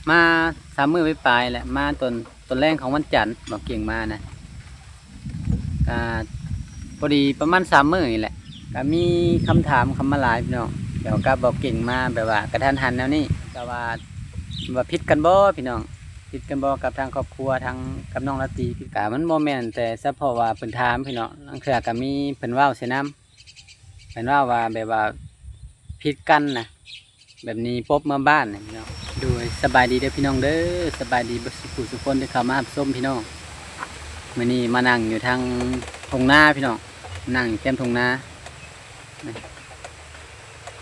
ມາສາມມື້ປາຍໆແຫຼະ ມາຕອນ ຕອນແລງຂອງວັນຈັນ ບ່າວເກັ່ງມານະ ກະພໍດີປະມານສາມມື້ນີ້ແຫຼະ ກະມີຄຳຖາມເຂົ້າມາຫຼາຍພີ່ນ້ອງ ກ່ຽວກັບບ່າວເກັ່ງມາແບບວ່າກະທັນຫັນແນວນີ້ ກະວ່າ ວ່າຜິດກັນບໍ່ພີ່ນ້ອງ ຜິດກັນບໍ່ກັບທາງຄອບຄົວ ທາງກັບນ້ອງລາຕີ ກະມັນບໍ່ແມ່ນແຕ່ສະເພາະວ່າເພິ່ນຖາມພີ່ນ້ອງ ລາງເທື່ອກະມີເພິ່ນເວົ້າໃສ່ນຳ ເພິ່ນເວົ້າວ່າແບບວ່າຜິດກັນນະ ແບບໜີປົບເມືອບ້ານນະພີ່ນ້ອງ. ໂດຍ ສະບາຍດີເດີພີ່ນ້ອງເດີ ສະບາຍດີເບິດສູ່ຜູ້ສູ່ຄົນທີ່ເຂົ້າມາຮັບຊົມພີ່ນ້ອງ. ມື້ນີ້ມານັ່ງຢູ່ທາງທົ່ງນາພີ່ນ້ອງ ນັ່ງຢູ່ແຄມທົ່ງນາ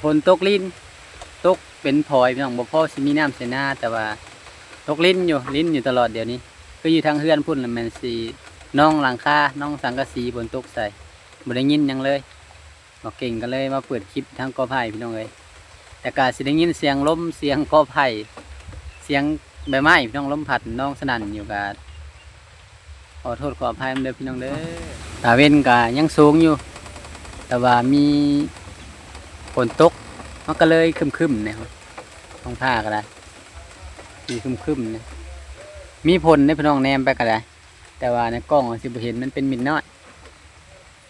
ຝົນຕົກລິນ ຕົກເປັນພອຍພີ່ນ້ອງ ບໍ່ພໍຊິມີນ້ຳໃສ່ນາ ແຕ່ວ່າຕົກລິນຢູ່ ລິນຢູ່ຕະຫຼອດດຽວນີ້ ຄືຢູ່ທາງເຮືອນພຸ້ນລະແມ່ນຊິນອງຫຼັງຄາ ນອງສັງກະສີ ຝົນຕົກໃສ່ ບໍ່ໄດ້ຍິນຫຍັງເລີຍ. ບ່າວເກັ່ງກໍເລີຍມາເປີດຄລິບທາງກໍໄຜ່ພີ່ນ້ອງເອີຍ ແຕ່ກະຊິໄດ້ຍິນສຽງລົມ ສຽງກໍໄຜ່ ສຽງໃບໄມ້ພີ່ນ້ອງ ລົມພັດນອງສະໜັ່ນຢູ່ ກະຂໍໂທດຂໍອະໄພນຳເດີພີ່ນ້ອງເດີ. ຕາເວັນກະຍັງສູງຢູ່ ແຕ່ວ່າມີຝົນຕົກ ມັນກໍເລີຍຄຶ້ມໆແດ່ ທ້ອງຟ້າກໍໄດ້ ມີຄຶ້ມໆນະ ມີຝົນເດ້ພີ່ນ້ອງ ແນມໄປກໍໄດ້ ແຕ່ວ່າໃນກ້ອງຊິບໍ່ເຫັນ ມັນເປັນມິດນ້ອຍ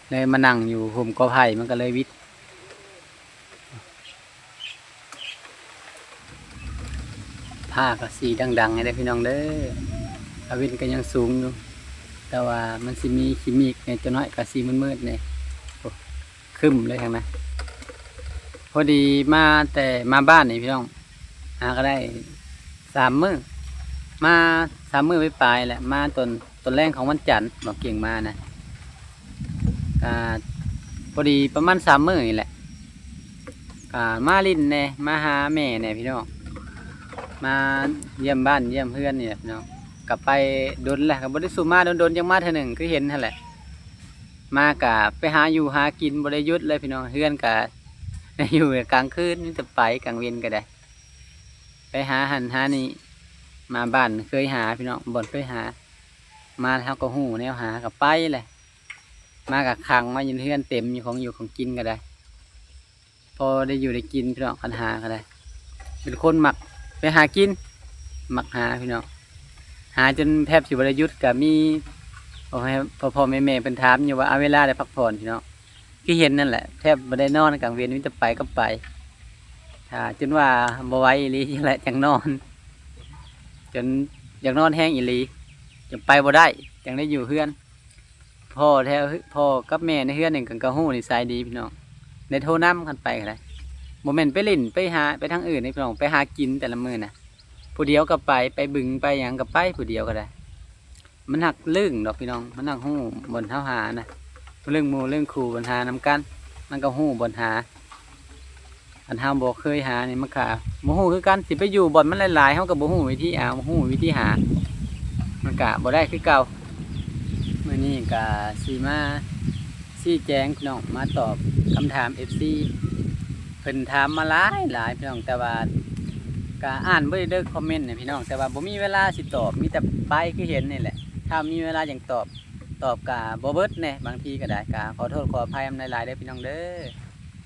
ເລີຍມານັ່ງຢູ່ຮົ່ມກໍໄຜ່ ມັນກໍເລີຍວິດ ຟ້າກໍສີດັງໆໃຫ້ເດີພີ່ນ້ອງເດີ. ຕາເວັນກໍຍັງສູງຢູ່ ແຕ່ວ່າມັນຊິມີຂີ້ເມກແດ່ ຈັກໜ້ອຍກໍຊິມືດໆແດ່ ໂອ້ ຄຶ້ມເລີຍທາງນັ້ນ. ພໍດີມາແຕ່ມາບ້ານນີ້ພີ່ນ້ອງ ຫາກໍໄດ້ສາມມື້ ມາສາມມື້ປາຍໆແຫຼະ ມາຕອນ ຕອນແລງຂອງວັນຈັນ ບ່າວເກັ່ງມານະ ກະພໍດີປະມານສາມມື້ນີ້ແຫຼະ ກະມາຫຼິ້ນແດ່ ມາຫາແມ່ແດ່ພີ່ນ້ອງ ມາຢ້ຽມບ້ານຢ້ຽມເຮືອນນີ້ແຫຼະພີ່ນ້ອງ. ກະໄປດົນແລ້ວ ກະບໍ່ໄດ້ສູ່ມາດົນໆ ຈັ່ງມາເທື່ອໜຶ່ງ ຄືເຫັນຫັ້ນແຫຼະ. ມາກະໄປຫາຢູ່ຫາກິນ ບໍ່ໄດ້ຢຸດເລີຍພີ່ນ້ອງ ເຮືອນກະໄດ້ຢູ່ກາງຄືນ ມີແຕ່ໄປ ກາງເວັນກໍໄດ້ ໄປຫາຫັ້ນຫານີ້ ມາບ້ານເຄີຍຫາພີ່ນ້ອງ ບ່ອນເຄີຍຫາ ມາແລ້ວເຮົາກໍຮູ້ແນວຫາ ກໍໄປແຫຼະ. ມາກໍຂັງມາຢູ່ເຮືອນເຕັມຢູ່ ຂອງຢູ່ຂອງກິນກໍໄດ້ ພໍໄດ້ຢູ່ໄດ້ກິນພີ່ນ້ອງ ຄັນຫາກໍໄດ້ ເປັນຄົນມັກໄປຫາກິນ ມັກຫາພີ່ນ້ອງ ຫາຈົນແທບຊິບໍ່ໄດ້ຢຸດ ກໍມີພໍ່ໆແມ່ໆເພິ່ນຖາມຢູ່ວ່າ ເອົາເວລາໃດພັກຜ່ອນພີ່ນ້ອງ. ຄືເຫັນນັ້ນແຫຼະ ແທບບໍ່ໄດ້ນອນກາງເວັນ ມີແຕ່ໄປກັບໄປ ຖ້າຈົນວ່າບໍ່ໄຫວອີ່ຫຼີແຫຼະ ຈັ່ງນອນ ຈົນຢາກນອນແຮງອີ່ຫຼີ ຈັ່ງໄປບໍ່ໄດ້ ຈັ່ງໄດ້ຢູ່ເຮືອນ. ພໍ່ແຖວ ພໍ່ກັບແມ່ໃນເຮືອນນີ້ກໍ ກໍຮູ້ນິໄສດີພີ່ນ້ອງ ໄດ້ໂທນຳ ຄັນໄປກໍໄດ້ ບໍ່ແມ່ນໄປຫຼິ້ນໄປຫາ ໄປທາງອື່ນເດ້ພີ່ນ້ອງ ໄປຫາກິນແຕ່ລະມື້ນະ ຜູ້ດຽວກໍໄປ ໄປບຶງໄປຫຍັງກໍໄປ ຜູ້ດຽວກໍໄດ້. ມັນຮັກລຶ້ງດອກພີ່ນ້ອງ ມັນຮັກຮູ້ບ່ອນເຮົາຫານະ ເລື່ອງໝູ່ເລື່ອງຄູ່ ບັນຫານຳກັນ ມັນກໍຮູ້ບ່ອນຫາ. ອັນເຮົາບໍ່ເຄີຍຫານີ້ ມັນກະບໍ່ຮູ້ຄືກັນ ຊິໄປຢູ່ບ່ອນມັນຫຼາຍໆ ເຮົາກໍບໍ່ຮູ້ວິທີເອົາ ບໍ່ຮູ້ວິທີຫາ ມັນກະບໍ່ໄດ້ຄືເກົ່າ. ມື້ນີ້ກະຊິມາຊີ້ແຈງພີ່ນ້ອງ ມາຕອບຄຳຖາມເອັຟຊີ ເພິ່ນຖາມມາຫຼາຍໆ ພີ່ນ້ອງ ແຕ່ວ່າກະອ່ານບໍ່ໄດ້ເດີຄອມເມັນນະພີ່ນ້ອງ ແຕ່ວ່າບໍ່ມີເວລາຊິຕອບ ມີແຕ່ໄປຄືເຫັນນີ້ແຫຼະ ຖ້າມີເວລາຈັ່ງຕອບ ຕອບກະບໍ່ເບິດແດ່ ບາງທີກໍໄດ້ ກະຂໍໂທດຂໍອະໄພນຳຫຼາຍໆເດີພີ່ນ້ອງເດີ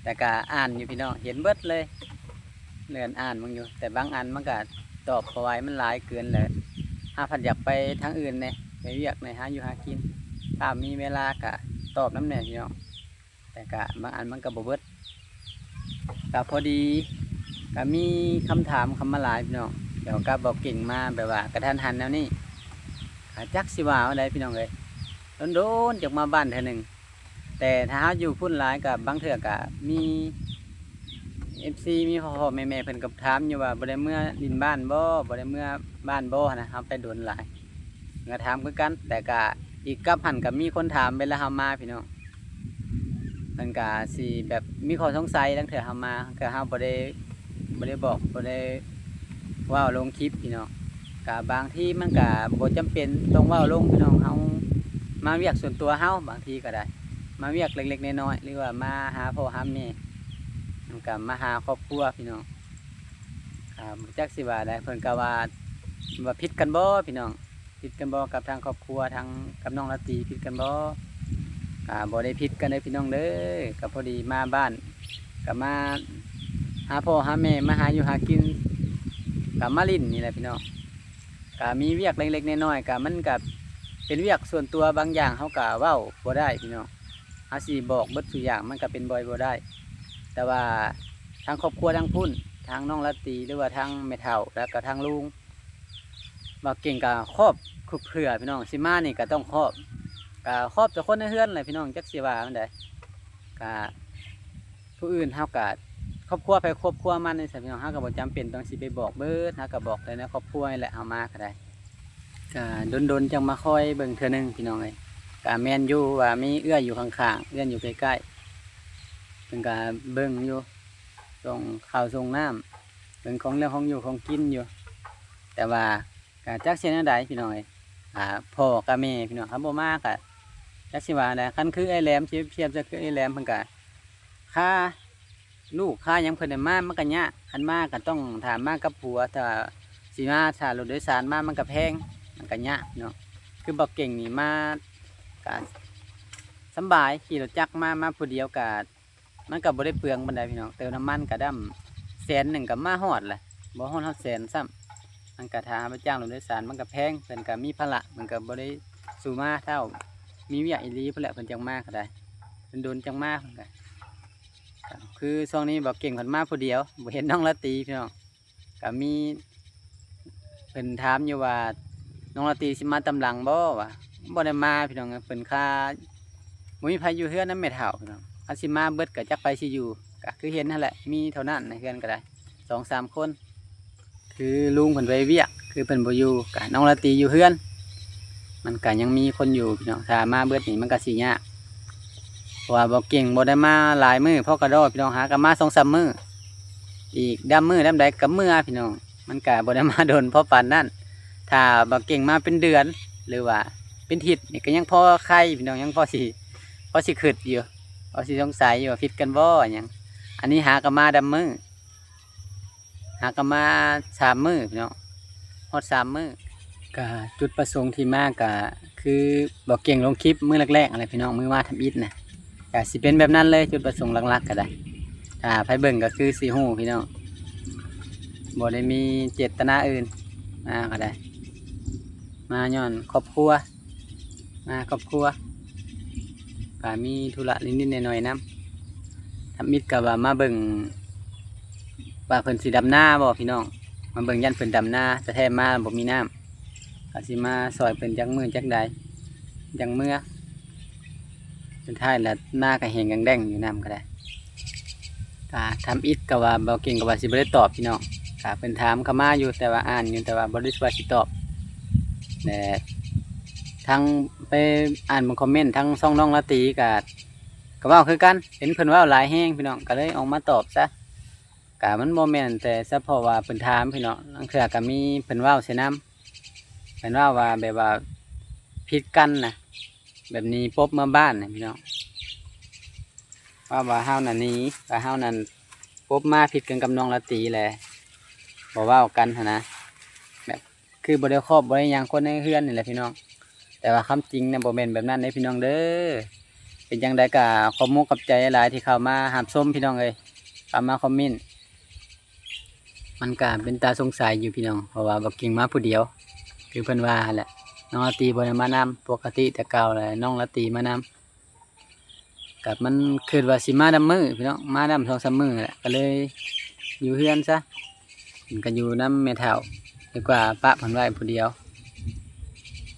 ແຕ່ກະອ່ານຢູ່ພີ່ນ້ອງ ເຫັນເບິດເລີຍ ເລື່ອນອ່ານເບິ່ງຢູ່ ແຕ່ບາງອັນມັນກະຕອບບໍ່ໄຫວ ມັນຫຼາຍເກີນແຫຼະ ເຮົາພັດຢາກໄປທາງອື່ນແດ່ ໄປວຽກແດ່ ຫາຢູ່ຫາກິນ ຖ້າມີເວລາກະຕອບນຳແດ່ພີ່ນ້ອງ ແຕ່ກະບາງອັນມັນກະບໍ່ເບິດ. ກະພໍດີ ກະມີຄຳຖາມເຂົ້າມາຫຼາຍພີ່ນ້ອງ ກ່ຽວກັບບ່າວເກັ່ງມາແບບວ່າກະທັນຫັນແນວນີ້ ກະຈັກຊິວ່າແນວໃດພີ່ນ້ອງເອີຍ ດົນໆ ຈັ່ງມາບ້ານເທື່ອໜຶ່ງ ແຕ່ຖ້າເຮົາຢູ່ພຸ້ນຫຼາຍກະບາງເທື່ອກະມີເອັຟຊີ ມີພໍ່ໆແມ່ໆເພິ່ນກໍຖາມຢູ່ວ່າ ບໍ່ໄດ້ເມືອຫຼິ້ນບ້ານບໍ່ ບໍ່ໄດ້ເມືອບ້ານບໍ່ຫັ້ນນະ ເຮົາໄປດົນຫຼາຍ ເພິ່ນກໍຖາມຄືກັນ ແຕ່ກະອີກກັບຫັ້ນກໍມີຄົນຖາມເວລາເຮົາມາພີ່ນ້ອງ ເພິ່ນກະຊິແບບມີຂໍ້ສົງໄສ ລາງເທື່ອເຮົາມາ ກະເຮົາບໍ່ໄດ້ ບໍ່ໄດ້ບອກ ບໍ່ໄດ້ເວົ້າລົງຄລິບພີ່ນ້ອງ ກະບາງທີມັນກະບໍ່ຈຳເປັນຕ້ອງເວົ້າລົງພີ່ນ້ອງ ເຮົາມາວຽກສ່ວນຕົວເຮົາ ບາງທີກໍໄດ້ ມາວຽກເລັກໆນ້ອຍໆ ຫຼືວ່າມາຫາພໍ່ຫາແມ່ ມັນກະມາຫາຄອບຄົວພີ່ນ້ອງ ກະບໍ່ຈັກຊິວ່າໃດ ເພິ່ນກະວ່າ ວ່າຜິດກັນບໍ່ພີ່ນ້ອງ ຜິດກັນບໍ່ກັບທາງຄອບຄົວ ທາງກັບນ້ອງລາຕີ ຜິດກັນບໍ່ ກະບໍ່ໄດ້ຜິດກັນເດີພີ່ນ້ອງເດີ ກະພໍດີມາບ້ານ ກະມາຫາພໍ່ຫາແມ່ ມາຫາຢູ່ຫາກິນ ກະມາຫຼິ້ນນີ້ແຫຼະພີ່ນ້ອງ. ກະມີວຽກເລັກໆນ້ອຍໆ ກະມັນກະເປັນວຽກສ່ວນຕົວ ບາງຢ່າງເຮົາກະເວົ້າບໍ່ໄດ້ພີ່ນ້ອງ, ເຮົາຊິບອກເບິດທຸກຢ່າງມັນກະເປັນໄປບໍ່ໄດ້. ແຕ່ວ່າທາງຄອບຄົວທາງພຸ້ນ ທາງນ້ອງລາຕີ ຫຼືວ່າທາງແມ່ເຖົ້າ ແລ້ວກະທາງລຸງ ບ່າວເກັ່ງກະຄອບທຸກເທື່ອພີ່ນ້ອງ, ຊິມານີ້ກະຕ້ອງຄອບ ກະຄອບແຕ່ຄົນໃນເຮືອນແຫຼະພີ່ນ້ອງ, ຈັກຊິວ່າແນວໃດ. ກະ ຜູ້ອື່ນເຮົາກະຄອບຄົວໃຜຄອບຄົວມັນນີ້ຊັ້ນພີ່ນ້ອງ, ເຮົາກະບໍ່ຈຳເປັນຕ້ອງຊິໄປບອກເບິດ, ເຮົາກະບອກແຕ່ໃນຄອບຄົວນີ້ແຫຼະ ເຮົາມາກະໄດ້. ກະດົນໆຈັ່ງມາຄອຍເບິ່ງເທື່ອໜຶ່ງພີ່ນ້ອງເອີຍ. ກະແມ່ນຢູ່ວ່າມີເອື້ອຍຢູ່ຂ້າງໆ ເອື້ອຍຢູ່ໃກ້ໆ ເພິ່ນກະເບິ່ງຢູ່ ສົ່ງເຂົ້າສົ່ງນ້ຳ ເບິ່ງຂອງເລື່ອງຂອງຢູ່ຂອງກິນຢູ່. ແຕ່ວ່າ ກະຈັກຊິແນວໃດພີ່ນ້ອງເອີຍ, ອ່າ ພໍ່ກັບແມ່ພີ່ນ້ອງ ຄັນບໍ່ມາກະຈັກຊິວ່າແນວໃດ. ຄັນຄືອ້າຍແຫຼມ ຊິທຽບໃສ່ຄືອ້າຍແຫຼມ ເພິ່ນກະຄາລູກຄາຫຍັງ ເພິ່ນໄດ້ມາມັນກະຍາກ, ຄັນມາກະຕ້ອງຖ້າມາກັບຜົວ, ຖ້າຊິມາຖ້າລົດໂດຍສານມາມັນກະແພງ ມັນກະຍາກເນາະ. ຄືບ່າວເກັ່ງນີ້ມາກະສຳບາຍ ຂີ່ລົດຈັກມາ ມາຜູ້ດຽວກະ ມັນກະບໍ່ໄດ້ເປືອງປານໃດພີ່ນ້ອງ, ເຕີມນ້ຳມັນກະດຳແສນໜຶ່ງກະມາຮອດແຫຼະ ບໍ່ຮອດຮອດແສນຊ້ຳ. ມັນກະຖ້າໄປຈ້າງລົດໂດຍສານມັນກະແພງ, ເພິ່ນກະມີພາລະ ເພິ່ນກະບໍ່ໄດ້ສູ້ມາ, ຖ້າມີວຽກອີ່ຫຼີພຸ້ນແຫຼະເພິ່ນຈັ່ງມາກະໄດ້, ດົນໆຈັ່ງມາ. ເພິ່ນກະ ກະຄືຊ່ວງນີ້ບ່າວເກັ່ງເພິ່ນມາຜູ້ດຽວ ບໍ່ເຫັນນ້ອງລາຕີພີ່ນ້ອງ. ກະມີເພິ່ນຖາມຢູ່ວ່າ ນ້ອງລາຕີຊິມາຕາມຫຼັງບໍ່ ວ່າບໍ່ໄດ້ມາພີ່ນ້ອງ, ເພິ່ນຄາ ບໍ່ມີໃຜຢູ່ເຮືອນນຳແມ່ເຖົ້າພີ່ນ້ອງ. ຄັນຊິມາເບິດກະຈັກໃຜຊິຢູ່, ກະຄືເຫັນຫັ້ນແຫຼະ ມີເທົ່ານັ້ນໃນເຮືອນກະໄດ້ ສອງສາມຄົນ. ຄືລຸງເພິ່ນໄປວຽກ ຄືເພິ່ນບໍ່ຢູ່ ກະນ້ອງລາຕີຢູ່ເຮືອນ. ມັນກະຍັງມີຄົນຢູ່ພີ່ນ້ອງ, ຖ້າມາເບິດນີ້ມັນກະຊິຍາກ ເພາະວ່າບ່າວເກັ່ງບໍ່ໄດ້ມາຫຼາຍມື້ພໍກະດໍພີ່ນ້ອງ, ຫາກະມາສອງສາມມື້ ອີກດຳມື້ດຳໃດກະເມືອພີ່ນ້ອງ. ມັນກະບໍ່ໄດ້ມາດົນພໍປານນັ້ນ. ຖ້າບ່າວເກັ່ງມາເປັນເດືອນ ຫຼືວ່າເປັນທິດນີ້ກະຍັງພໍໄຄພີ່ນ້ອງ, ຍັງພໍຊິ ພໍຊິຄຶດຢູ່ ພໍຊິສົງໄສຢູ່ວ່າຜິດກັນບໍ່ຫຍັງ. ອັນນີ້ຫາກະມາດຳມື້ ຫາກະມາສາມມື້ພີ່ນ້ອງ ຮອດສາມມື້. ກະຈຸດປະສົງທີ່ມາກະຄືບ່າວເກັ່ງລົງຄລິບມື້ແລກໆຫັ້ນແຫຼະພີ່ນ້ອງ, ມື້ມາທຳອິດນະ ກະຊິເປັນແບບນັ້ນເລີຍ. ຈຸດປະສົງຫຼັກໆກະໄດ້ ຖ້າໃຜເບິ່ງກະຄືຊິຮູ້ພີ່ນ້ອງ, ບໍ່ໄດ້ມີເຈດຕະນາອື່ນ ມາກະໄດ້ ມາຍ້ອນຄອບຄົວ ມາຄອບຄົວ ກະມີທຸລະນິດໆໜ້ອຍໆນຳ. ທຳອິດກະວ່າມາເບິ່ງວ່າເພິ່ນຊິດຳນາບໍ່ພີ່ນ້ອງ, ມາເບິ່ງຢ້ານເພິ່ນດຳນາ ແຕ່ແທ້ມາບໍ່ມີນ້ຳ, ກະຊິມາຊ່ອຍເພິ່ນຈັກມື້ຈັກໃດຈັ່ງເມືອ. ສຸດທ້າຍລະນາກະແຫ້ງແລ້ງຢູ່ ນ້ຳກະໄດ້. ກະທຳອິດກະວ່າ ບ່າວເກັ່ງກະວ່າຊິບໍ່ໄດ້ຕອບພີ່ນ້ອງ, ກະເພິ່ນຖາມເຂົ້າມາຢູ່ ແຕ່ວ່າອ່ານຢູ່ ແຕ່ວ່າບໍ່ໄດ້ວ່າຊິຕອບ. ແລະ ທັງໄປອ່ານເບິ່ງຄອມເມັນທາງຊ່ອງນ້ອງລາຕີ ກະ ກະເວົ້າຄືກັນ, ເຫັນເພິ່ນເວົ້າຫຼາຍແຮງພີ່ນ້ອງ ກະເລີຍອອກມາຕອບຊະ. ກະມັນບໍ່ແມ່ນແຕ່ສະເພາະວ່າເພິ່ນຖາມພີ່ນ້ອງ, ລາງເທື່ອກະມີເພິ່ນເວົ້າໃສ່ນຳ, ເພິ່ນເວົ້າວ່າແບບວ່າຜິດກັນນະ ແບບໜີປົບເມືອບ້ານນະພີ່ນ້ອງ. ວ່າ ວ່າເຮົານະໜີ ວ່າເຮົານັ້ນປົບມາຜິດກັນກັບນ້ອງລາຕີແຫຼະ ບໍ່ເວົ້າກັນຫັ້ນນະ, ແບບຄືບໍ່ໄດ້ຄອບບໍ່ໄດ້ຫຍັງຄົນໃນເຮືອນນີ້ແຫຼະພີ່ນ້ອງ. ແຕ່ວ່າຄວາມຈິງນະບໍ່ແມ່ນແບບນັ້ນເດ້ພີ່ນ້ອງເດີ. ເປັນຈັ່ງໃດກະຂອບມຸກຂອບໃຈຫຼາຍທີ່ເຂົ້າມາຮັບຊົມພີ່ນ້ອງເອີຍ, ເຂົ້າມາຄອມເມັນ. ມັນກະເປັນຕາສົງໄສຢູ່ພີ່ນ້ອງ ເພາະວ່າບັກເກັ່ງມາຜູ້ດຽວ ຄືເພິ່ນວ່າຫັ້ນແຫຼະ, ນ້ອງລາຕີບໍ່ໄດ້ມານຳ. ປົກກະຕິແຕ່ເກົ່າແຫຼະ ນ້ອງລາຕີມານຳ. ກະມັນຄິດວ່າຊິມານຳມື້ພີ່ນ້ອງ, ມານຳສອງສາມມື້ແຫຼະ ກະເລີຍຢູ່ເຮືອນຊະ. ມັນກະຢູ່ນຳແມ່ເຖົ້າ ດີກວ່າປະເພິ່ນໄວ້ຜູ້ດຽວ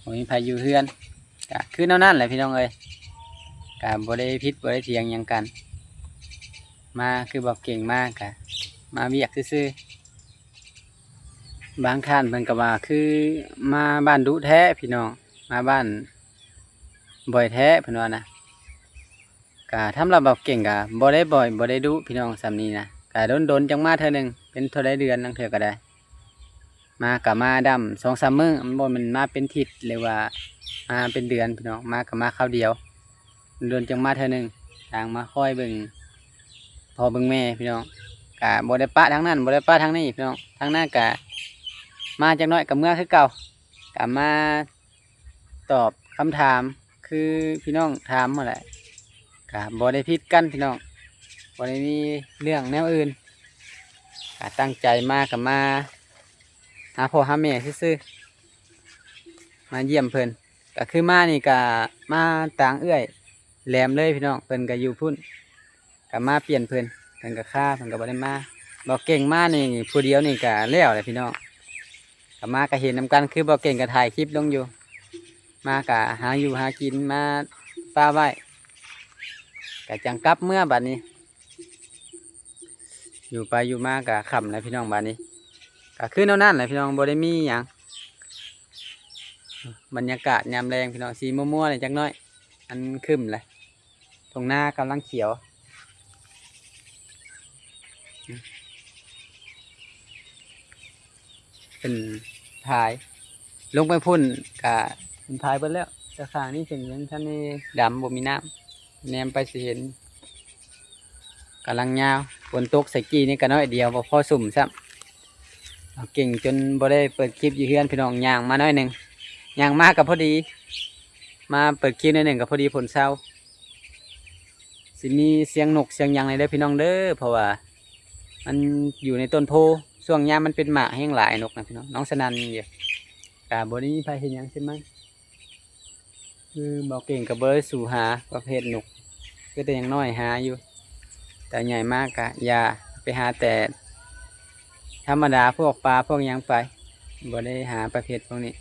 ບໍ່ມີໃຜຢູ່ເຮືອນ. ກະຄືແນວນັ້ນແຫຼະພີ່ນ້ອງເອີຍ, ກະບໍ່ໄດ້ຜິດບໍ່ໄດ້ຖຽງຫຍັງກັນ. ມາຄືບັກເກັ່ງມາກະມາວຽກຊື່ໆ. ບາງທ່ານເພິ່ນກະວ່າຄືມາບ້ານດຸແທ້ພີ່ນ້ອງ, ມາບ້ານບ່ອຍແທ້ເພິ່ນວ່ານະ. ກະສຳລັບບັກເກັ່ງກະບໍ່ໄດ້ບ່ອຍບໍ່ໄດ້ດຸພີ່ນ້ອງ ສ່ຳນີ້ນະ, ກະດົນໆຈັ່ງມາເທື່ອໜຶ່ງ ເປັນເທົ່າໃດເດືອນ ລາງເທື່ອກະໄດ້. ມາກະມາດຳສອງສາມມື້, ມັນບໍ່ແມ່ນມາເປັນທິດ ຫຼືວ່າມາເປັນເດືອນພີ່ນ້ອງ, ມາກະມາຄາວດຽວ, ດົນໆຈັ່ງມາເທື່ອໜຶ່ງ. ທາງມາຄອຍເບິ່ງພໍ່ເບິ່ງແມ່ພີ່ນ້ອງ, ກະບໍ່ໄດ້ປະທາງນັ້ນ ບໍ່ໄດ້ປະທາງນີ້ພີ່ນ້ອງ. ທາງນັ້ນກະມາຈັກໜ້ອຍກະເມືອຄືເກົ່າ, ກະມາຕອບຄຳຖາມຄືພີ່ນ້ອງຖາມຫັ້ນແຫຼະ. ກະບໍ່ໄດ້ຜິດກັນພີ່ນ້ອງ, ບໍ່ໄດ້ມີເລື່ອງແນວອື່ນ. ກະຕັ້ງໃຈມາກະມາ ຫາພໍ່ຫາແມ່ຊື່ໆ ມາຢ້ຽມເພິ່ນ. ກະຄືມານີ້ກະມາຕາງເອື້ອຍແຫຼມເລີຍພີ່ນ້ອງ, ເພິ່ນກະຢູ່ພຸ້ນ ກະມາປ່ຽນເພິ່ນ, ເພິ່ນກະຄາ ເພິ່ນກະບໍ່ໄດ້ມາ. ບໍ່ເກັ່ງມານີ້ຜູ້ດຽວນີ້ກະແລ້ວແຫຼະພີ່ນ້ອງ, ກະມາກະເຫັນນຳກັນ ຄືບໍ່ເກັ່ງກະຖ່າຍຄລິບລົງຢູ່. ມາກະຫາຢູ່ຫາກິນ ມາປະໄວ້ ກະຈັ່ງກັບເມືອບາດນີ້. ຢູ່ໄປຢູ່ມາກະຄ່ຳແລ້ວພີ່ນ້ອງ, ບາດນີ້ກະຄືແນວນັ້ນແຫຼະພີ່ນ້ອງ, ບໍ່ໄດ້ມີຫຍັງ. ບັນຍາກາດຍາມແລງພີ່ນ້ອງ ຊິມົວໆແດ່ຈັກໜ້ອຍ, ມັນຄຶ້ມແຫຼະ. ທົ່ງນາກຳລັງຂຽວ ເປັນພາຍ, ລົງໄປພຸ້ນກະເປັນພາຍເບິດແລ້ວ, ແຕ່ຂ້າງນີ້ເປັນຍັງທັນໄດ້ດຳ ບໍ່ມີນ້ຳ, ແນມໄປຊິເຫັນກຳລັງຍາວ. ຝົນຕົກໃສ່ກີ້ນີ້ກະໜ້ອຍດຽວ ບໍ່ພໍຊຸ່ມຊ້ຳ. ເກັ່ງຈົນບໍ່ໄດ້ເປີດຄລິບຢູ່ເຮືອນພີ່ນ້ອງ, ຍ່າງມາໜ້ອຍໜຶ່ງ, ຍ່າງມາກະພໍດີ ມາເປີດຄລິບໜ້ອຍໜຶ່ງກະພໍດີຝົນເຊົາ. ຊິມີສຽງນົກສຽງຫຍັງແດ່ເດີພີ່ນ້ອງເດີ, ເພາະວ່າມັນຢູ່ໃນຕົ້ນໂພ, ຊ່ວງຍາມມັນເປັນໝາກແຮງຫຼາຍນົກນະພີ່ນ້ອງ, ນ້ອງສະໜັ່ນຢູ່. ກະບໍ່ໄດ້ມີໃຜເຮັດຫຍັງຊິມາ ຄືບໍ່ເກັ່ງກະບໍ່ໄດ້ສູ່ຫາປະເພດນົກ, ຄືແຕ່ຍັງນ້ອຍຫາຢູ່, ແຕ່ໃຫຍ່ມາກະຢ່າ, ໄປຫາແຕ່ທຳມະດາ ພວກປາພວກຫຍັງໄປ, ບໍ່ໄດ້ຫາປະເພດພວກນີ້.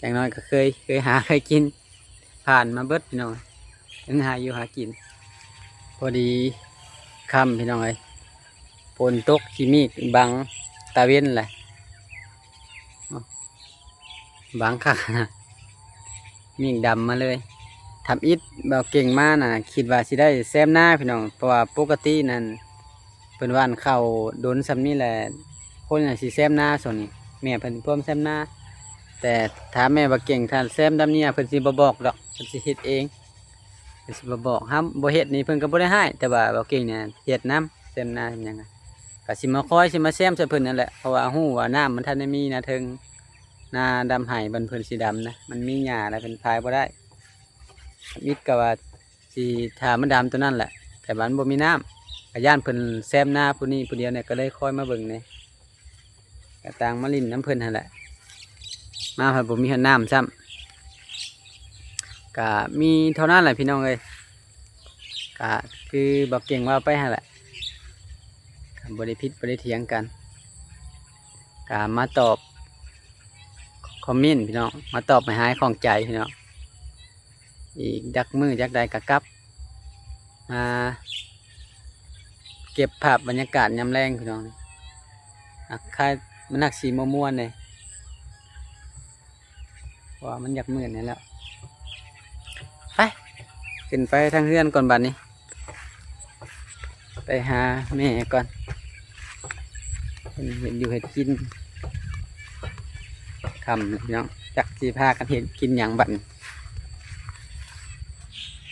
ຢ່າງໜ້ອຍກໍເຄີຍ ເຄີຍຫາເຄີຍກິນ ຜ່ານມາເບິດພີ່ນ້ອງ, ເລື່ອງຫາຢູ່ຫາກິນ. ພໍດີຄ່ຳພີ່ນ້ອງເອີຍ, ຝົນຕົກຂີ້ເມກບັງຕາເວັນແຫຼະ, ບັງຄັກນະ, ເມກດຳມາເລີຍ. ທຳອິດບ່າວເກັ່ງມານະ ຄິດວ່າຊິໄດ້ແຊມນາພີ່ນ້ອງ, ເພາະວ່າປົກກະຕິນັ້ນ ເພິ່ນຫວ່ານເຂົ້າດົນສ່ຳນີ້ແຫຼະ ຄົນຫຍັງຊິແຊມນາຊ່ວງນີ້, ແມ່ເພິ່ນພວມແຊມນາ. ແຕ່ຖາມແມ່ບ່າວເກັ່ງ ຖ້າແຊມດຳເນຍ ເພິ່ນຊິບໍ່ບອກດອກ, ເພິ່ນຊິເຮັດເອງ, ເພິ່ນຊິບໍ່ບອກ. ຖ້າບໍ່ເຮັດນີ້ເພິ່ນກໍບໍ່ໄດ້ຮ້າຍ, ແຕ່ວ່າບ່າວເກ່ງນີ້ເຮັດນຳ, ແຊມນາແຊມຫຍັງ ກໍຊິມາຄອຍ ຊິມາແຊມໃສ່ເພິ່ນນັ້ນແຫຼະ, ເພາະວ່າຮູ້ວ່ານ້ຳມັນທັນໄດ້ມີນາເທິງ, ນາດຳໄຮ່ບ່ອນເພິ່ນຊິດຳນະ ມັນມີຫຍ້າແລ້ວ ເພິ່ນພາຍບໍ່ໄດ້. ທຳອິດກໍວ່າ ຊິຖ້າມັນດຳຕົວນັ້ນແຫຼະ, ແຕ່ວ່າມັນບໍ່ມີນ້ຳ, ກໍຢ້ານເພິ່ນແຊມນາຜູ້ນີ້ຜູ້ດຽວນີ້, ກໍເລີຍຄອຍມາເບິ່ງແດ່, ກໍຕ່າງມາຫຼິ້ນນຳເພິ່ນຫັ້ນແຫຼະ. ມາພັດບໍ່ມີຮອດນ້ຳຊ້ຳ. ກໍມີເທົ່ານັ້ນແຫຼະພີ່ນ້ອງເອີຍ, ກໍຄືບ່າວເກັ່ງເວົ້າໄປຫັ້ນແຫຼະ, ກໍບໍ່ໄດ້ຜິດບໍ່ໄດ້ຖຽງກັນ. ກໍມາຕອບຄອມເມັນພີ່ນ້ອງ, ມາຕອບໃຫ້ຫາຍຂ້ອງໃຈພີ່ນ້ອງ. ອີກຈັກມື້ຈັກໃດກໍກັບມາເກັບພາບບັນຍາກາດຍາມແລງພີ່ນ້ອງ. ອາ ຄາຍ ມັນນັກຊິມ່ວນໆເດ້, ເພາະວ່າມັນຢາກມືດນີ້ແຫຼະ. ໄປ ຂຶ້ນໄປທາງເຮືອນກ່ອນບັດນີ້. ໄປຫາແມ່ກ່ອນ, ເພິ່ນເຮັດຢູ່ເຮັດກິນ. ຄ່ຳແລ້ວພີ່ນ້ອງ, ຈັກຊິພາກັນເຮັດກິນຫຍັງບັດນີ້.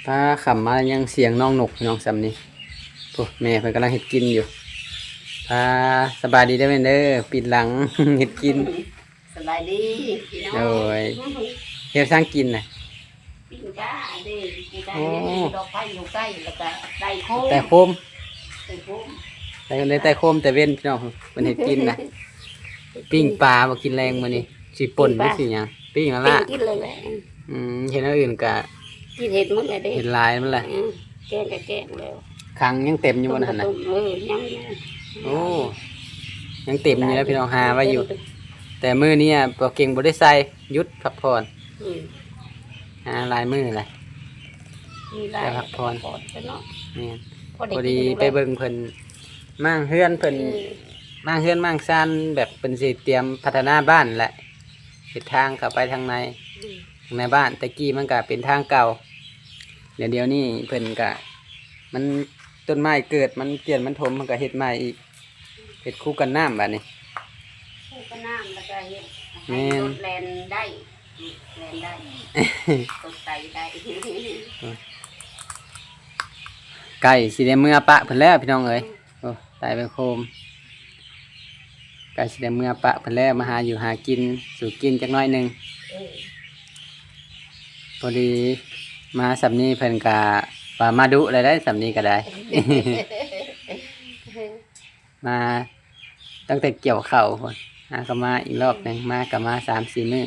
ພາຄ່ຳມາຍັງສຽງນ້ອງນົກພີ່ນ້ອງສ່ຳນີ້. ໂອ້ ແມ່ເພິ່ນກຳລັງເຮັດກິນຢູ່. ພາ ສະບາຍດີເດີແມ່ເດີ, ປີນຫຼັງເຮັດກິນ. ສະບາຍດີພີ່ນ້ອງ. ໂດຍ. ເຮັດຫຍັງກິນນະ? ປີ້ງປາເດ້, ປີ້ງປາ. ໂອ້ ເຫັນດອກໄຟຢູ່ໃກ້ ແລ້ວກໍໄຕ່ໂຄມ. ໄຕ່ໂຄມ. ໄຕ່ໂຄມ. ໄຕ່ ໄດ້ໄຕ່ໂຄມແຕ່ເວັນພີ່ນ້ອງ, ເພິ່ນເຮັດກິນນະ. ປີ້ງປາບໍ່ກິນແລງມື້ນີ້, ຊິປົ່ນຫຼືຊິຫຍັງ? ປີ້ງຫັ້ນລະ. ປີ້ງກິນເລີຍແຫຼະ. ອືມ ເຮັດແນວອື່ນກະ ກິນເຮັດໝົດແລ້ວເດ້, ເຮັດຫຼາຍມັນລະ. ອືມ ແກງກໍແກງແລ້ວ. ຄັງຍັງເຕັມຢູ່ບໍ່ຫັ້ນນະ? ຕົ້ມ ເອີ ຍັງຢູ່. ໂອ້ ຍັງເຕັມຢູ່ນະພີ່ນ້ອງ, ຫາໄວ້ຢູ່. ແຕ່ມື້ນີ້ບ່າວເກັ່ງບໍ່ໄດ້ໃສ່, ຢຸດພັກຜ່ອນ. ອືມ ຫາຫຼາຍມື້ແຫຼະ, ມີຫຼາຍ ໄດ້ພັກຜ່ອນ. ພັກຜ່ອນເນາະ. ແມ່ນ. ພໍດີ ພໍດີໄປເບິ່ງເພິ່ນມ້າງເຮືອນເພິ່ນ. ອືມ ມ້າງເຮືອນມ້າງຊານ, ແບບເພິ່ນຊິຕຽມພັດທະນາບ້ານແຫຼະ, ເຮັດທາງເຂົ້າໄປທາງໃນ. ອືມ ທາງໃນບ້ານ ແຕ່ກີ້ມັນກະເປັນທາງເກົ່າ, ແລ້ວດຽວນີ້ເພິ່ນກະ ມັນ ຕົ້ນໄມ້ເກີດ ມັນກ້ຽນມັນຖົມ ເພິ່ນກະເຮັດໃໝ່ອີກ, ເຮັດຄູກັນນ້ຳບາດນີ້. ຄູກັນນ້ຳ ແລ້ວກະເຮັດໃຫ້ ແມ່ນ ລົດແລ່ນໄດ້, ລົດແລ່ນໄດ້, ລົດໄຖໄດ້. ໃກ້ຊິໄດ້ເມືອປະເພິ່ນແລ້ວພີ່ນ້ອງເອີຍ. ໂອ້ ຕາຍໄປໂຄມ. ໃກ້ຊິໄດ້ເມືອປະເພິ່ນແລ້ວ, ມາຫາຢູ່ຫາກິນສູ່ກິນຈັກໜ້ອຍໜຶ່ງ. ເອີ ພໍດີມາສ່ຳນີ້ເພິ່ນກະວ່າມາດຸແລ້ວໄດ໋, ສ່ຳນີ້ກະໄດ້. ມາຕັ້ງແຕ່ກ່ຽວເຂົ້າພຸ້ນ, ຫ ຫາກໍມາອີກລອບໜຶ່ງ ມາກໍມາສາມສີ່ມື້.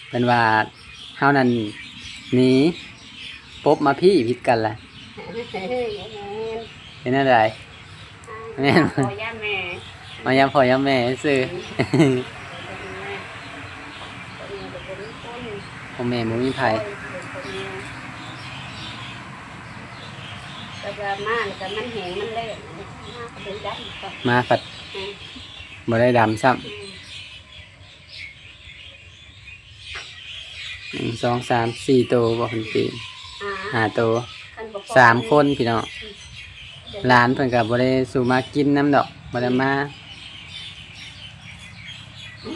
ເພິ່ນວ່າເຮົານັ້ນໜີປົບມາພີ້ຜິດກັນລະ. ເປັນແນວໃດ? ແມ່ນ ມາຢາມພໍ່ຢາມແມ່ຊື່. ອືມ ພໍ່ແມ່ບໍ່ມີໃຜ. ແຕ່ວ່າມາແລ້ວກໍມັນແຫ້ງມັນແລ້ງ ມາກໍເປັນດຳ ມາພັດ ອືມ ບໍ່ໄດ້ດຳຊ້ຳ. ອືມ ໜຶ່ງ ສອງ ສາມ ສີ່ໂຕບໍ່ ເພິ່ນປີ ຫ້າ ຫ້າໂຕ. ຄັນບໍ່ພໍ ສາມຄົນພີ່ນ້ອງ. ອືມ ຫຼານເພິ່ນກໍບໍ່ໄດ້ສູ່ມາກິນນຳດອກ ບໍ່ໄດ້ມາ. ອືມ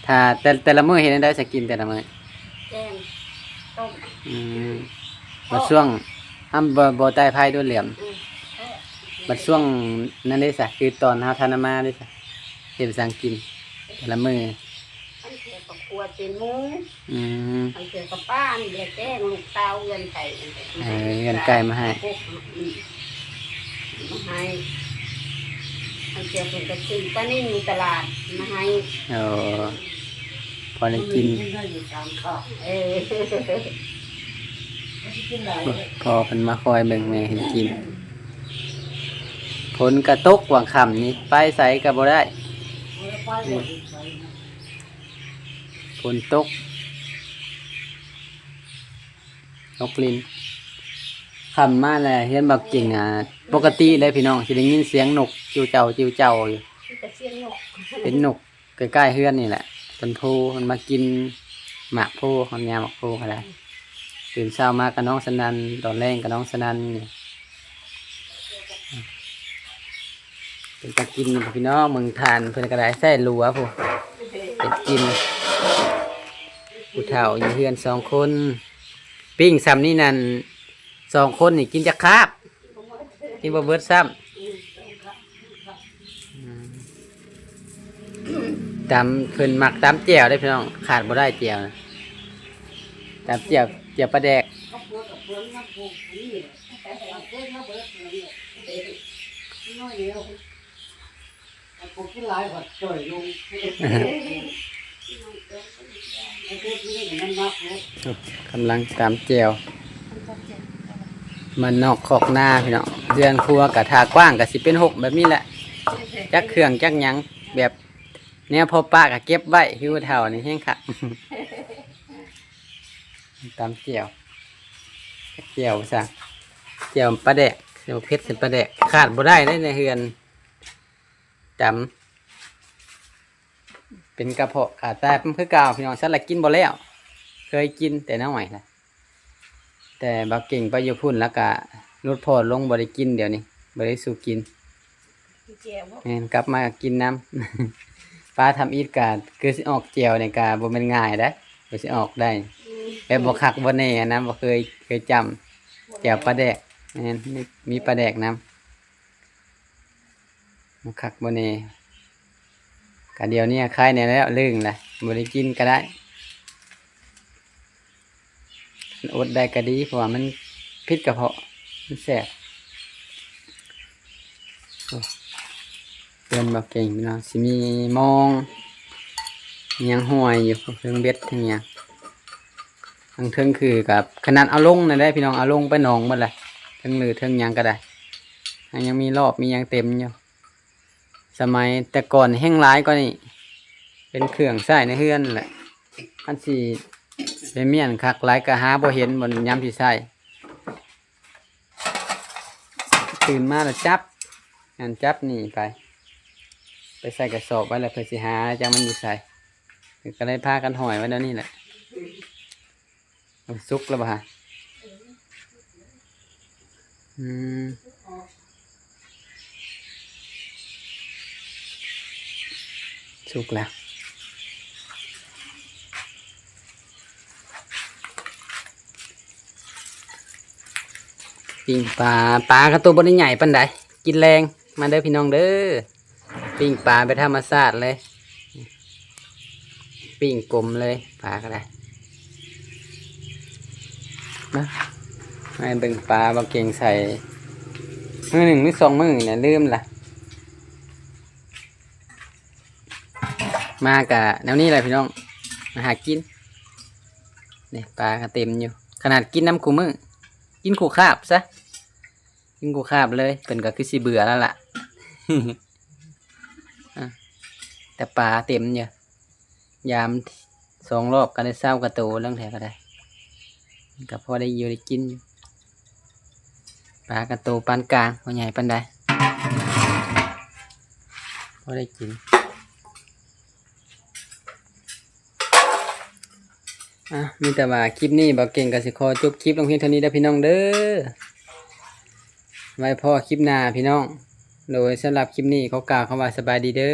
ຖ້າແຕ່ ແຕ່ລະມື້ເຮັດແນວໃດ ສະກິນແຕ່ລະມື້? ແກງ ຕົ້ມ. ອືມ ບັດຊ່ວງ ອຳ ບໍ່ ບໍ່ໃຕ້ໄຟໂດດຫຼຽມ. ອືມ ບັດຊ່ວງນັ້ນເດ້ສະ ຄືຕອນເຮົາທັນມາເດ້ສະ ເຮັດຫຍັງກິນແຕ່ລະມື້? ອັນເທື່ອກໍຂົ້ວຕີນໝູ. ອືມ ອັນເທື່ອກໍປ້ານີ້ແຫຼະ ແກງລູກສາວເຮືອນໄກ່. ເອີ ເຮືອນໄກ່ມາໃຫ້. ອືມ ມາໃຫ້. ອັນເທື່ອເພິ່ນກໍຊື້ປານິນຢູ່ຕະຫຼາດມາໃຫ້. ໂອ້ ພໍໄດ້ກິນ. ເອີ ພໍ່ເພິ່ນມາຄອຍເບິ່ງແມ່ເຮັດກິນ. ຝົນກໍຕົກຫວ່າງຄ່ຳນີ້ ໄປໃສກໍບໍ່ໄດ້. ຝົນຕົກ ຕົກລິນ. ຄ່ຳມາແລ້ວເຮືອນບັກເກັ່ງ ອ່າ ປົກກະຕິເລີຍພີ່ນ້ອງ ຊິໄດ້ຍິນສຽງນົກຈິ້ວເຈົ້າ ຈິ້ວເຈົ້າຢູ່. ມີແຕ່ສຽງນົກ ເປັນນົກໃກ້ໆເຮືອນນີ້ແຫຼະ. ເພິ່ນໂພ ເພິ່ນມາກິນໝາກໂພ ເຮົາຍາມໝາກໂພກໍໄດ້. ຕື່ນເຊົ້າມາກໍນ້ອງສະນັ່ນ ຕອນແລງກໍນ້ອງສະນັ່ນ. ເປັນຕາກິນຢູ່ພີ່ນ້ອງ ເບິ່ງຖ່ານເພິ່ນກໍໄດ້ໃຊ້ລົວພຸ້ນ ເຮັດກິນ. ຜູ້ເຖົ້າຢູ່ເຮືອນສອງຄົນ ປີ້ງຊ່ຳນີ້ນັ້ນ ສອງຄົນນີ້ກິນຈັກຄາບ ກິນບໍ່ເບິດຊ້ຳ. ອືມ ຕຳ ເພິ່ນມັກຕຳແຈ່ວເດ້ພີ່ນ້ອງ ຂາດບໍ່ໄດ້ແຈ່ວນະ. ຕຳແຈ່ວ ແຈ່ວປາແດກ. ກຳລັງຕຳແຈ່ວ ບ້ານນອກຄອກນາພີ່ນ້ອງ. ເຮືອນຄົວກະຖ້າກວ້າງກະຊິເປັນຮົກແບບນີ້ແຫຼະ ຈັກເຄື່ອງຈັກຫຍັງ ແບບແນວພໍປະກະເກັບໄວ້. ຄືຜູ້ເຖົ້ານີ້ແຮງຄັກ ຕຳແຈ່ວ ແຈ່ວວ່າຊັ້ນ ແຈ່ວປາແດກ ແຈ່ວເຜັດໃສ່ປາແດກ ຂາດບໍ່ໄດ້ເດ້ໃນເຮືອນ. ຕຳເປັນກະເພາະຂາແຕກຄືເກົ່າພີ່ນ້ອງ. ສັດລະກິນບໍ່ແລ້ວ ເຄີຍກິນແຕ່ນ້ອຍລະ ແຕ່ບ່າວເກັ່ງໄປຢູ່ພຸ້ນລະກະຫຼຸດຜ່ອນລົງ ບໍ່ໄດ້ກິນ ດຽວນີ້ບໍ່ໄດ້ສູ່ກິນ. ແມ່ນ ກັບມາກະກິນນຳ. ປາທຳອິດກະຄືຊິອອກແຈ່ວນີ້ກະບໍ່ແມ່ນງ່າຍເດ້ ກວ່າຊິອອກໄດ້ ອືມ ແບບບໍ່ຄັກບໍ່ແນ່ນະ ບໍ່ເຄີຍ ເຄີຍຈຳ ແຈ່ວປາແດກ. ແມ່ນ ມີ ມີປາແດກນຳ. ມັນຄັກບໍ່ແນ່ ກະດຽວນີ້ຄາຍແນ່ແລ້ວ ລຶ້ງລະ ບໍ່ໄດ້ກິນກະໄດ້. ຄັນອົດໄດ້ກະດີ ເພາະວ່າມັນຜິດກະເພາະ ມັນແສບ. ໂອ້ ເຮືອນບ່າວເກັ່ງພີ່ນ້ອງ ຊິມີມອງ ຫຍັງຫ້ອຍຢູ່ ເທິງເບັດເທິງຫຍັງ. ທາງເທິງຄືກັບ ຂະໜາດເອົາລົງນັ້ນໄດ້ພີ່ນ້ອງ ເອົາລົງໄປໜອງໝົດລະ ເທິງລືເທິງຫຍັງກໍໄດ້ ຍັງ ຍັງມີລອບມີຫຍັງເຕັມຢູ່. ສະໄໝແຕ່ກ່ອນແຮ່ງຫຼາຍກວ່ານີ້ ເປັນເຄື່ອງໃຊ້ໃນເຮືອນແຫຼະ. ຄັນຊິໄປມ້ຽນຄັກຫຼາຍກໍຫາບໍ່ເຫັນບ່ອນຍາມຊິໃຊ້. ຕື່ນມາແລ້ວຈັບ ອັນ ຈັບໜີໄປ ໄປໃສ່ກະສອບໄວ້ແລ້ວເພິ່ນຊິຫາຈັກມັນຢູ່ໃສ ກໍເລີຍພາກັນຫ້ອຍໄວ້ແນວນີ້ແຫຼະ. ເອົາ ສຸກແລ້ວບໍ່ຫະ? ອືມ ສຸກແລ້ວ. ປີ້ງປາ ປາກໍໂຕບໍ່ໄດ້ໃຫຍ່ປານໃດ ກິນແລງ ມາເດີພີ່ນ້ອງເດີ. ປີ້ງປາແບບທຳມະຊາດເລີຍ ປີ້ງກົມເລີຍ ປາກໍໄດ້. ມາ ໃຫ້ເບິ່ງປາ ບໍ່ເກັ່ງໃສ່ ມື້ໜຶ່ງ ມື້ສອງມື້ນີ້ແຫຼະ ລືມລະ. ມາກະແນວນີ້ແຫຼະພີ່ນ້ອງ ມາຫາກິນ. ນີ້ປາກະເຕັມຢູ່ ຂະໜາດກິນນຳຄູ່ມື້ ກິນຄູ່ຄາບຊະ ກິນຄູ່ຄາບເລີຍ ເພິ່ນກະຄືຊິເບື່ອແລ້ວລະ. ອາ ແຕ່ປາເຕັມຢູ່ ຍາມສອງລອບກະໄດ້ຊາວກວ່າໂຕ ເລື່ອງແທ້ກະໄດ້ ກະພໍໄດ້ຢູ່ໄດ້ກິນຢູ່. ປາກະໂຕປານກາງ ບໍ່ໃຫຍ່ປານໃດ ພໍໄດ້ກິນ. ອາ ມີແຕ່ວ່າຄລິບນີ້ ບ່າວເກັ່ງກະຊິຂໍຈົບຄລິບລົງພຽງເທົ່ານີ້ເດີພີ່ນ້ອງເດີ. ໄວ້ພໍ້ຄລິບໜ້າພີ່ນ້ອງ. ໂດຍ ສຳລັບຄລິບນີ້ຂໍກ່າວຄຳວ່າສະບາຍດີເດີ.